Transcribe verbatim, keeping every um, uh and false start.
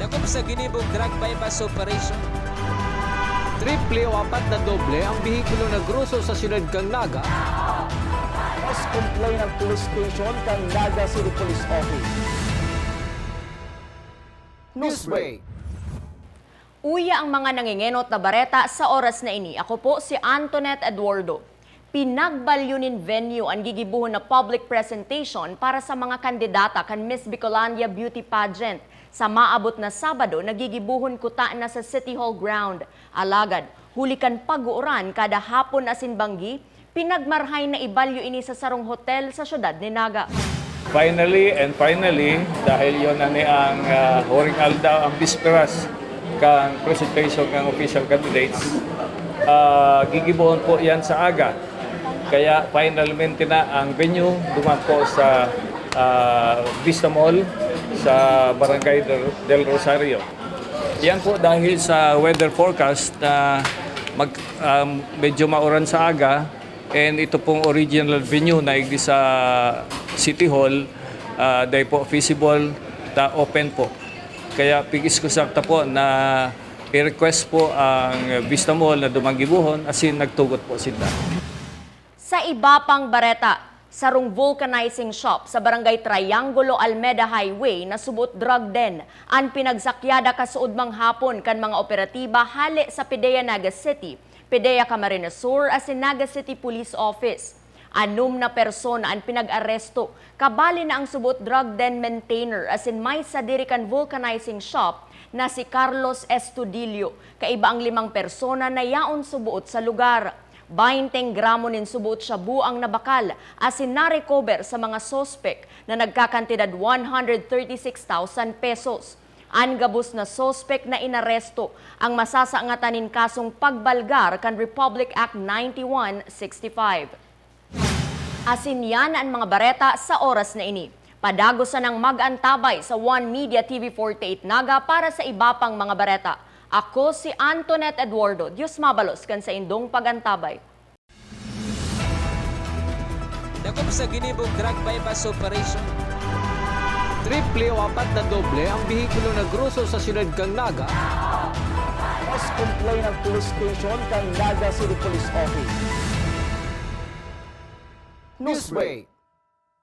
Sa ginibong drug buy-bust operation, triple o apat na doble ang behikulo na groso sa siyudad kan Naga. Mas complain ang police station kan Naga City Police Office. Newsbreak. Uya ang mga nangengenot na bareta sa oras na ini. Ako po si Antoinette Eduardo. Pinagbalyo nin venue an gigibohon na public presentation para sa mga kandidata kan Miss Bicolandia Beauty Pageant. Sa maabot na Sabado, nagigibohon kuta na sa City Hall ground. Alagad, huli kan pag-uuran kada hapon asin banggi, pinagmarhay na ibalyo ini sa sarong hotel sa siyudad ni Naga. Finally and finally, dahil yon na ni ang ah, huring aldaw, ang bisperas kan presentation ng official candidates, ah, gigibohon po yan sa aga. Kaya finalmente na ang venue duman po sa ah, Vista Mall sa Barangay Del, Del Rosario. Yan po dahil sa weather forecast na mag, um, medyo mauran sa aga, and ito pong original venue na igdi sa City Hall, ah, dai po feasible ta open po. Kaya pig-iskusak ta po na i-request po ang Vista Mall na dumanggibuhon, asin nagtugot po sinda. Sa iba pang bareta, sarong vulcanizing shop sa Barangay Triangulo, Almeda Highway na subot drug den an pinagsakyada kasuodmang hapon kan mga operatiba hale sa PDEA Naga City, PDEA Camarines Sur asin Naga City Police Office. Anom na persona an pinag-aresto, kabali na ang subot drug den maintainer asin may sadiri kan vulcanizing shop na si Carlos Estudillo, kaiba ang limang persona na yaon subuot sa lugar. Bainteng gramo nin subuot shabu ang nabakal asin na-recover sa mga suspek na nagkakantidad one hundred thirty-six thousand pesos. An gabos na suspek na inaresto ang masasangatan nin kasong pagbalgar kan Republic Act ninety-one sixty-five. Asin yan an mga bareta sa oras na ini. Padagos sanang mag-antabay sa One Media T V forty-eight Naga para sa iba pang mga bareta. Ako si Antoinette Eduardo. Diyos mabalos kan saindong pag-antabay. Dakop sa ginibong drug buy-bust operation, triple o apat na doble ang behikulo na groso sa siyudad kan Naga. Mas complain ang police station kan Naga City Police Office. Newsbreak.